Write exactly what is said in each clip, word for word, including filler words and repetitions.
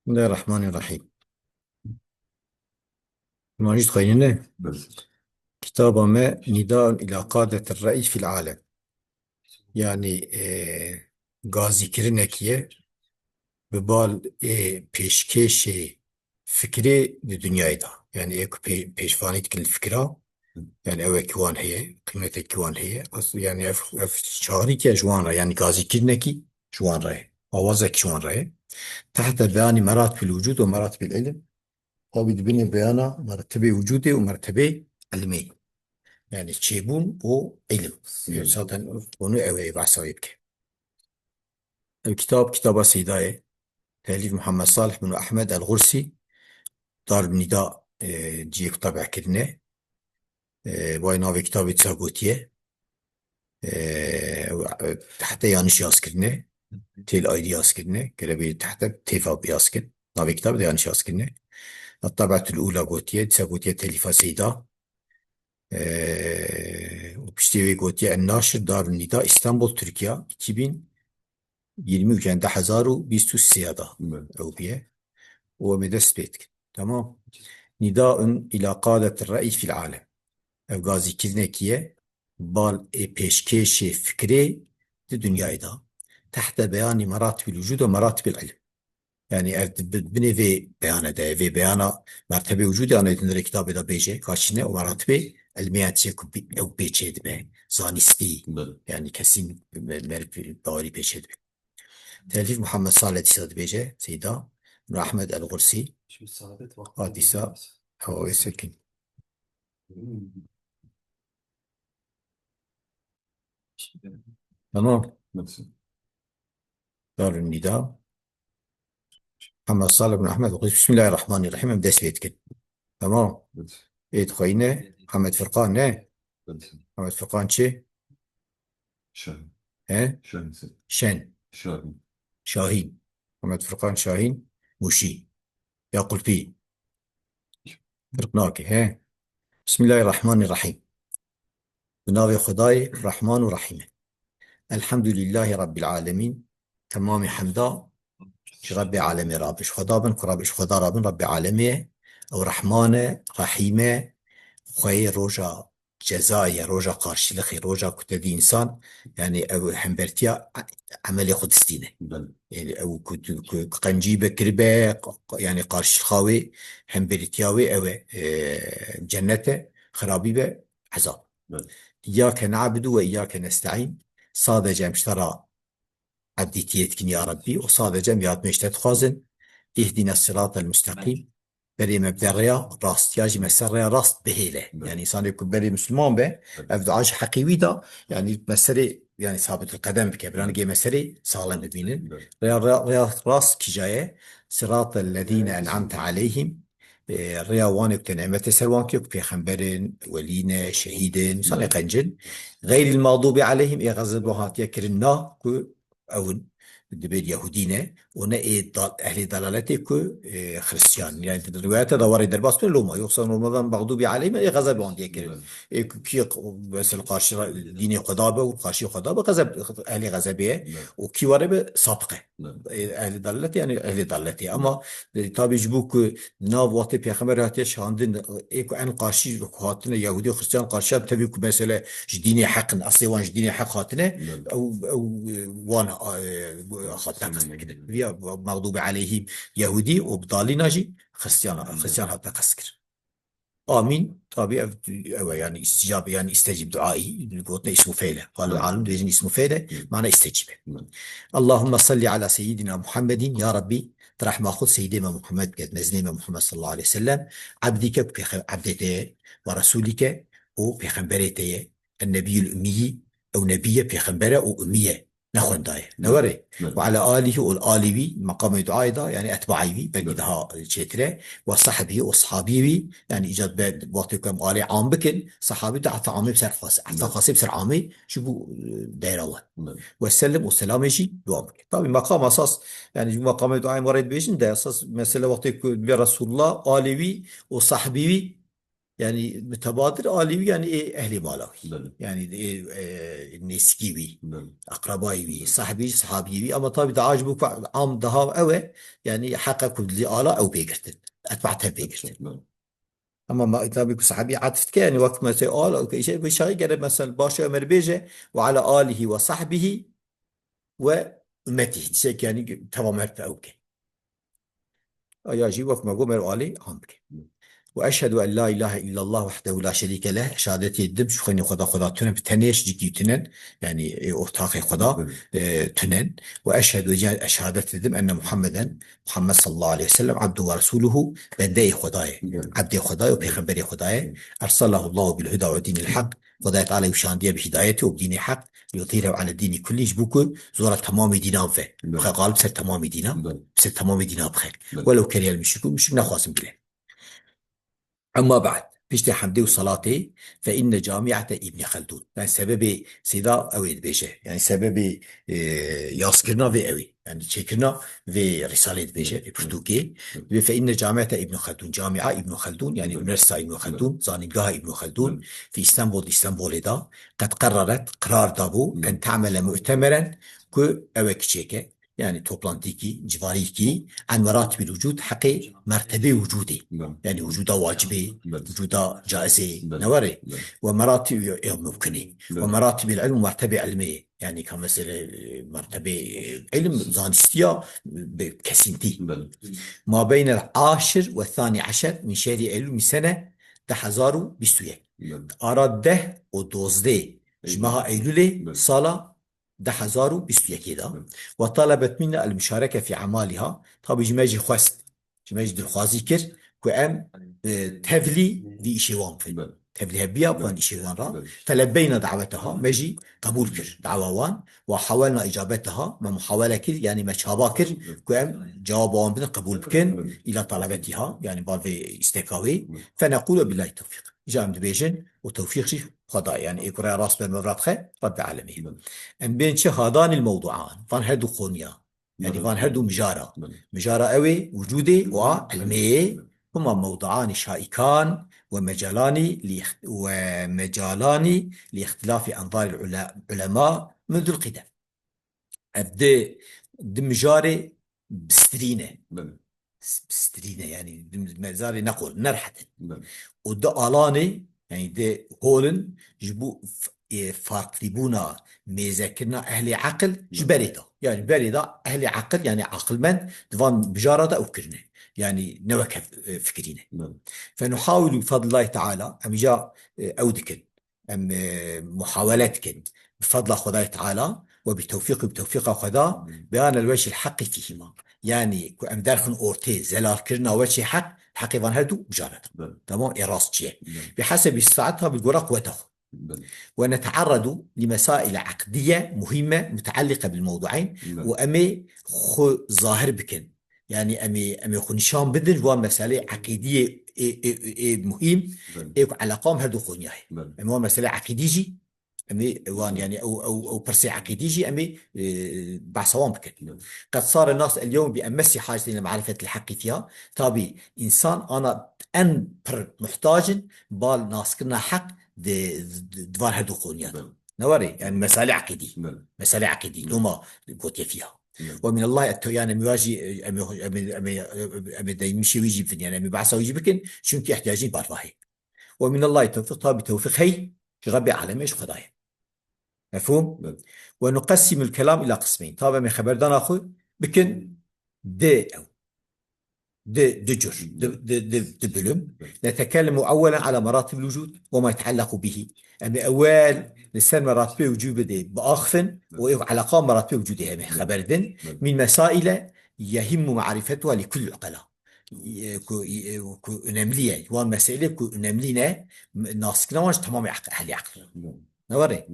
Bismillahirrahmanirrahîm. Hûn jî dixwînin, ne? Belê. Kitaba me Nidaun ila qadetir re'y fil alem. Yanî, e, gazîkirinekî ye bi bal ê pêşkêşê fikrê di dinyayê de. Yanî ê ku pê-, pêşvanî dikin li fikra, yanî ewekî wan heye, qîmetekî wan heye. As-, yanî ev, ev çaxirî ke ji wan re, yanî gazîkirinekî ji wan re ye. Awazekî ji wan re ye. Tehte beyanî meratibîl wicûd û meratibîl ilm. Tabî di binê beyana meretibê wicûdê û meretibê ilmê. Yanî çêbûn û ilm. Hmm. Zaten konu ew ê behsa wê bike. Ev kitab, kitaba Seyda ye. Telîf Muhammed Salih bin Ahmed El Gursî. Darun Nida, e, cihê ku tebe'kirine. E, vay navê kitabê disa gotiye. E, heta yanlış yaz kirine. Têl ayrı yaz kirine. Gere bê heta têfa yaz kin. Navê kitabê de yanlış yaz kirine. At-Tabe'tul Ula gotiye. Disa gotiye Telîfa Seyda. E, û piştî wê gotiye En Naşir Darun Nida İstanbul, Türkiye, iki bin yirmi üç, yani du hezar û bîst û sê de. Evet. Ew bûye. Û em ê dest pê dikin. Tamam. Nidaun ila qadetir re'y fil alem. Ev gazîkirinekî ye, bal ê pêşkêşê fikrê di dinyayê de. Tehte beyanî meratibîl wicûd û meratibîl ilm. Yanî ev di bi-, binê vê beyane de, vê beyana mertebê wicûdê anayê di nirê kitabê de bêje, ka çi ne û meratibê ilmiyan çi ye ku bi-, ew pê çê dibe, zanistî, Belê. Yanî kesîn me-, merv bawerî pê çê dibe. Telîf Muhammed Salih dîsa dibêje, Seyda, Nur Ahmed El Gursî. Şu saadet vakti Ha, dîsa, biraz. Ha, o ê sekin. Hmm. Tamam. Nasıl? Darun Nida. Muhammed Salih bin Ahmed Gursî. Bismillahirrahmanirrahîm. Em dest pê dikin. Tamam. Evet. Ê dixweyne Muhammed Furqan, ne? Evet. Muhammed Furqan çi? Şahin. He? Şahin. Şen. Şahin. Şahin. Muhammed Furqan Şahin, Mûşî. Ya Qulpî. Firq nake, he? Bismillahirrahmanirrahîm. Bi navê Xwedayê Rehman û Rehîm e. Elhamdulîllahî Rabbil Alemîn. Temamî hemda ji Rebbê Alemê rabin. Ji Xweda bin ku Reb-, ji Xweda rabin, Rebbê Alemê ye. Ew Rehman e, Rehîm e. Xweyê roja cezayê, roja qarşilixê, roja ku te dî însan, yanî ew hembertiya e-, emelê xwe distîne. Belê. Yanî ew ku tu, ku, ku qencî be, kiribe, q-, q-, yanî qarşilixa wê, hembertiya wê ew e, e, cennet e, xirabî be, ezab. Belê. İyyâke na'budu ve iyyâke nesta'în. Sadece em ji te re ebdîtiyê dikin ya Rebbî û sadece em yardimê ji te dixwazin. Îhdîne siratel mustaqîm. Berê me bide rêya rast. Ya jî me ser rêya rast bihêle. Evet. Yanî însanê ku berê Müslüman be, Evet. ev dua ji heqî wî de, yanî me serê, yanî sabitul qedem bike. Biranî gê me serê saxlem bibînin. Evet. Rêya, rêya, rêya rast kîja ye? Siratel lezîne en'amte aleyhim. E, rêya wanê ku te nîmetê ser wan kiriye, ku pêxember in, welî ne, şehîd in, însanê Evet. qenc in. Xeyril mexdûbi aleyhim, ê xezeb wan hatiye kirin, na ku ew in, dibên Yahudî ne, û ne ê da-, ehlê dalaletê ku, e, Xristiyan. Yani di rivayete de warê derbas bûn loma. Yoksa normalde mexdûbî aleyhim ê xezeb wan diye kirin. Evet. Ê ku kî q-, mesela qarşı ra-, dînê Xweda be û qarşî Xweda be, xezeb, ehlê xezebê ye. Evet. Û kî ware be sapik e. Evet. E, ehlê dalaletê yani ehlê dalaletê. Ama, e, tabi ji bo ku Nav wextê pêxember hatiye şandin, ê ku en qarşî hatine, Yahûdî û Xristiyan qarşiya, tevî ku mesele ji dînê heq in, eslê wan ji dînê heq hatine, Belê. ew, ew, wan, e, hatine qestkir. Viya mexdûbî aleyhîm Yahûdî û bi dalîna jî Xristiyan, Belê. Xristiyan hatine qestkir. Amîn. Tabî ev, ew e, yani îstîcab, yani îstecîb duayî, gotine îsmû feyle. Qalul Belê. Alim dibêjin îsmû feyle, Belê. mana îstecîb e. Belê. Allahümme salli ala seyyidina Muhammedin, ya Rabbî, Di rehma xwe Seyyidê me Muhammed biket, mezinê me Muhammed sallallahu aleyhi ve sellem, ebdîke ku pêxe-, ebdê te ye, ve resûlîke û pêxemberê te ye, en-nebiyul ummiyî, ew nebî ye, pêxember e û ummî ye, nexwendaye, ne were. Evet. Ve ala alîhî û alî wî, meqamê duayê da, yani etbaî wî, belkî Evet. daha çêtir e, ve sahbî û sahabî wî, yani îcat be, wextê ku em alê am bikin, sahabî de heta amê bi ser xas-, heta Evet. xasê bi ser amê, ji bo, e, deyra wan. Evet. Ve sellim û selamê jî dua bike. Tabi meqam esas, yani ji bo meqamê duayê me rê dibêjin de esas mesele wextê ku dibê Resulullah, alê wî û sahbî wî, Yani mutebadir alî wî yani ê ehlê mala wî. Belê. Yani ê, e, nêzikî wî, Belê. Eqrebayî wî, Belê. Sahibî, sahabiyê wî. Ama tabii daha ji bo ku am daha ew e, yani heqa ku li ala ew pê girtin. Etba te pê girtin. Belê. Ama ma, tabii ku sahabî atif dike, yani wek mesela al, şey, bu şahî gere mesela baş Ömer bêje, "Ve ala alihi ve sahbihi ve ümmetihi." Tiştek yani tamam her ew ke. Aya jî wek me got, mer alî am bike. Ve eşhedü en la ilahe illallah wahdehu la şerîke leh. Şehadetê didim, ji xwînê Xweda, Xweda tune, bi tenê şirîkî tunen, yani, e, ortaxê Xweda, Evet. e, tunen. Ve eşhedü, yani, şehadet didim, enne Muhammeden, Muhammed sallallahu aleyhi ve sellem, abdu ve resuluhu, bendeyê Xwedayê, Evet. abdê Xwedayê û Evet. pêxemberê Xwedayê. Evet. Ersalahullahu bil huda ve dinil hak. Xwedayê Teala wî şandiye bi hidayetê û bi dînê heq, liyuzhîrehu ala dînî kullî, ji bo ku zora temamê dînan ve. Evet. Bixe galib ser temamê dînan, Evet. ser temamê dînan bixe. Evet. Welew kerihel müşrikûn, müşrik nexwazin bile. Emma ba'd, piştî hemdê û salatê, fe inne camiate Îbnî Xeldûn. Yani sebebê seyda ew ê dibêje. Yani sebebê, e, yazkirina vê ew ê. Yani çêkirina vê rîsalê dibêje, Evet. vê pirtûkê. Evet. Dibê fe inne camiate Îbnî Xeldûn. Camia Îbnî Xeldûn, yani Evet. Üniversiteya Îbnî Evet. Xeldûn, zanîngeha Îbnî Xeldûn, Evet. fi Îstanbul, Îstanbulê de, qed qereret, qerar dabû, Evet. en te'mele mu'temeren, ku ew e kiçêke. Yani toplantîkî, civarîkî, en meratibil wucud, heqê mertebê wucudê. Belê. Yani wucuda wacibê, Belê. wucuda caizê, Belê. ne were? Belê. Ve meratib, ya, ya mümkünê. Ve Belê. meratibil ilm, mertebê ilmê. Yani ka mesele, e, mertebê, e, ilm, zaniştiya, e, bi kesîntî. Belê. Ma beynel aşir ve thani aşer min şehrî Eylûl min sene deh hezar û bîst û yek. Belê. Ara deh û dozdeh ji Eylûl. meha Eylûlê Belê. sala deh hezar û bîst û yekê de. Hı. Ve talebet minna el muşareke fi amaliha. Tabî ji me jî xwest, ji me jî dilxwazî kir ku em, e, tevlî vî îşê wan bikin. Belê. Tevlî hebiya van Belê. îşê wan ra. Belê. Felebeyna daweteha, me jî qebûl kir dawa wan. Ve hawelna îcabetaha, me muhawele kir, yani me çaba kir Belê. ku em cewaba wan bidin, qebûl bikin. Belê. Îla talebetiha, yani bal vê îsteka wê. Belê. Feneqûlu billahi tewfîq. Îca em dibêjin û tewfîq jî Xwedayê, yani ê ku raya rast ber me vira bixe, Rebbê alemê. Belê. Em bên çi hadanîl mewduan, van her du qoniya. Yani Belê. van her du mijara. Belê. Mijara ew ê, wucudê û a Belê. ilmê, Belê. huma mewduanî şaikan ve mecalanî li îxt-, ve mecalanî li îxtilafî enzarîl ule-, ulema mundul qidem. Ev di, di mijarê bistirî ne. Belê. S-, bistirî ne, yani di mijarê ne qol, ne rehet in. Belê. Û di alanê, yani di holin ji bo f-, e, farqlîbûna mêzekirina ehlê eqil ji Belê. berê de. Yani berê de ehlê eqil, yani aqilmend di van mijara de ew kirine. Yani ne weke, e, fikirî ne. Belê. Fenuhawilu bi fadlillahi teala, em îca, e, ew dikin. Em, e, muhawele dikin. Bi fadla Xwedayê Teala ve bi tewfîq û bi tewfîqa Xweda, Hmm. beyanel wecihil heqî fîhîma. Yani ku em derxin ortê zelalkirina weçê heq, heqê van her du mijara de. Belê. Tamam, ê rast çi ye? Belê. Bi hesebî saeta, bi gora quweta xwe. Belê. Ve netearredu li mesaile eqdiye muhîme mutealliqe bil mewdueyn Belê. û em ê xwe zahir bikin. Yani em ê, em ê xwe nîşan bidin ji wan meseleyê eqîdiyê ê, ê, ê, ê muhîm, Belê. ê ku eleqa wan bi her du qoniyayê. Belê. Em ê wan meseleyê eqîdî jî, em ê wan, Belê. yani ew, ew, ew pirsê eqîdî jî em ê, e, behsa wan bikin. Belê. Qed sare nas el yewm bi emesî hacetin li marifetil heqî fiha. Tabî însan ana en pir muhtac in bal naskirina heq di, di, di van her du qoniya de. Belê. Ne were? Yani mesele eqîdî. Belê. Mesele eqîdî. Belê. Loma gotiye fiha. Belê. Ve minallahi et-, yani em ê wajî, em ê, em ê, em ê, em ê deymîşê wî jî bikin, yani em ê behsa wî jî bikin, çünkü ihtiyacî bar vahê. Ve minallahi tewfîq, tabi tewfîq hey, ji Rebbê alemê, ji Xwedayê. Mefhûm? Belê. Ve nuqessimul kelam ila qismeyn. Tabi em ê xeberdana xwe bikin di ew. Di, di cur, di, di, di, di bölüm. Netekellemu ewwelen ala meratibil wucud ve ma yeteallaku bihi. Em ê ewel li ser meratibê wucûdê biaxifin û ev eleqa meratibê wucûdê em ê xeber din. Min mesaile yehimmu marifetuha li kulli uqela. Ku, ku önemli ye. Wan meselê ku önemli ne, naskirina wan ji temamê eq-, ehlê eql. Ne were?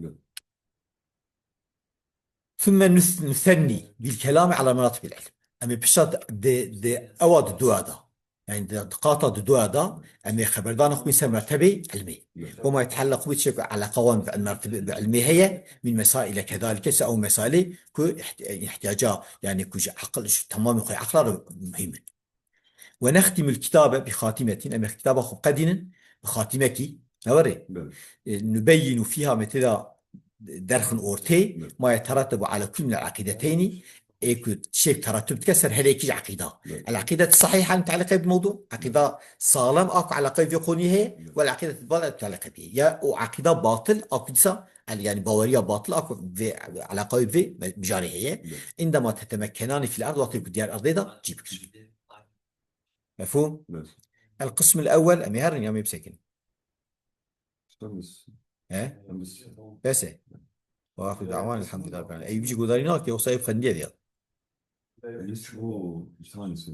Thumme nus-, nusennî bil kelami ala meratibil ilm. Em ê pişta di, di ewa di dua da. Yani di, di qata di dua da em ê xeberdana xwe bin ser mertebê ilmê. Evet. Ve ma yeteallaqu bi tiştek eleqa wan bi mertebe, bi ilmê heye, min mesaile kedalike, se ew mesalê ku iht-, ihtiyaca, yani ku ji aqil, ji temamê xwe aqla re muhîm in. Ve nextimul kitabe bi xatimetin, em ê kitaba xwe qedînin, Bi xatîmekî, ne werê? Belê. E, nubeyyin û fîha me tê de derxin ortê, belê, ma yeteretebu ala kul min el-eqîdeteyni, ê ku tiştek teretub dike ser her yekî ji eqîda. Belê. El-eqîdet sahiha mutaliqe bi mewdu, eqîda saxlem a ku eleqe vê qonî heye, belê, wel eqîdet batil mutaliqe bi. Ya o eqîda batil a ku dîsa, el, yani baweriya batil a ku vê eleqe vê mijarê heye. Belê. Îndema tetemekkenani fil erd, wextê ku diyar erdê de cî bikir. Mefhûm? Belê. El qism el ewwel, em ê herin ya em ê bisekin? Temiz. He? Temiz. Bes e. Ve ahiru da'wan elhamdülillahi rabbil alemin. Eyüp jî godarî nake, yoksa Eyüp xendiye diye. Eyüp bu bir tanesi.